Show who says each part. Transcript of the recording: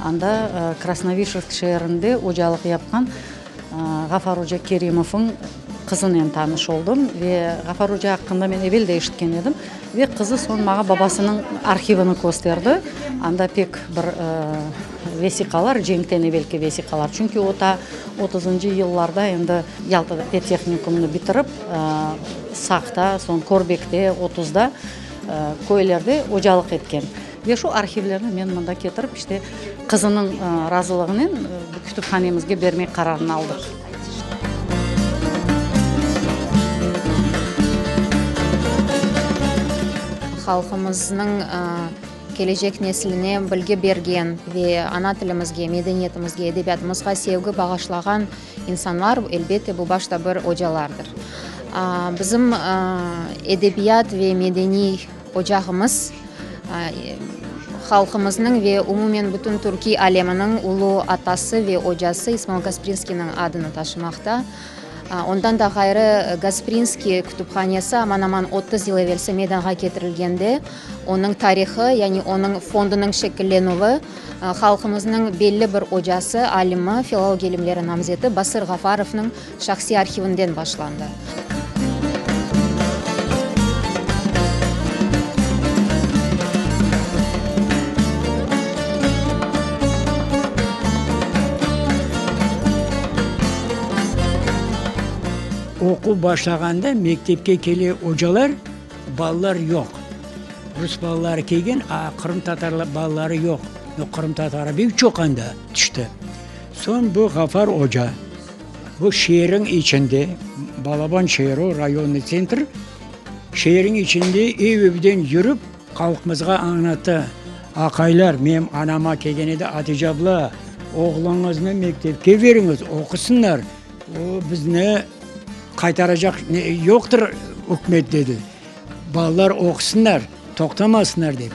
Speaker 1: Anda Krasnovişevsk şeerinde ocalıq yapqan Ğafar oca Kerimovnıñ qızınen tanış oldım ve Ğafar oca aqqında men evel de eşitken edim. Ve qızı soñ maña babasınıñ arhivini kösterdi. Anda pek bir vesiqalar, cenkten evelki vesiqalar. Çünki o ta otuzıncı yıllarda endi Yaltada pedtehnikumnı bitirip, Saqta, soñ Körbekte, otuzda köylerde ocalıq etken. Ve şu arhivlerni men mında ketirip, işte, qızınıñ razılığınen kütüphanemizge bermek qararını aldıq.
Speaker 2: Halqımıznıñ kelecek nesline bilgi bergen ve ana tilimizge, medeniyetimizge, edebiyatımızğa sevgi bağışlağan insanlar, elbette, bu başta bir ocalardır. Bizim edebiyat ve medeniy ocağımız halqımıznıñ ve umumen bütün türkiy aleminiñ ulu atası ve ocası İsmail Gasprinskiyniñ adını taşımaqta. Ondan da ğayrı, Gasprinskiy kütüphanesi aman-aman 30 yıl evelsi meydanğa ketirilgende, onıñ tarihı, yani onıñ fondunıñ şekillenüvi halqımıznıñ belli bir ocası, alimi, filologiya ilimleri namzeti Basır Ğafarovnıñ şahsiy arhivinden başlandı.
Speaker 3: Oquv başlağanda mektepke kele ocalar, balalar yoq. Rus balaları kelgen, a qırımtatar balaları yoq. Qırımtatarı pek çoq anda tüşti. Soñ bu Ğafar oca bu şeeriñ içinde, balaban şeer o, rayonnıy tsentr, şeeriñ içinde ev-evden yürip, halqımızğa añlattı, Aqaylar, menim anama kelgen edi, Atice abla, oğluñıznı mektepke beriñiz, oqusınlar, o bizni qaytaracaq yoqtır ükümet, dedi. Balalar oqusınlar, toqtamasınlar, dep.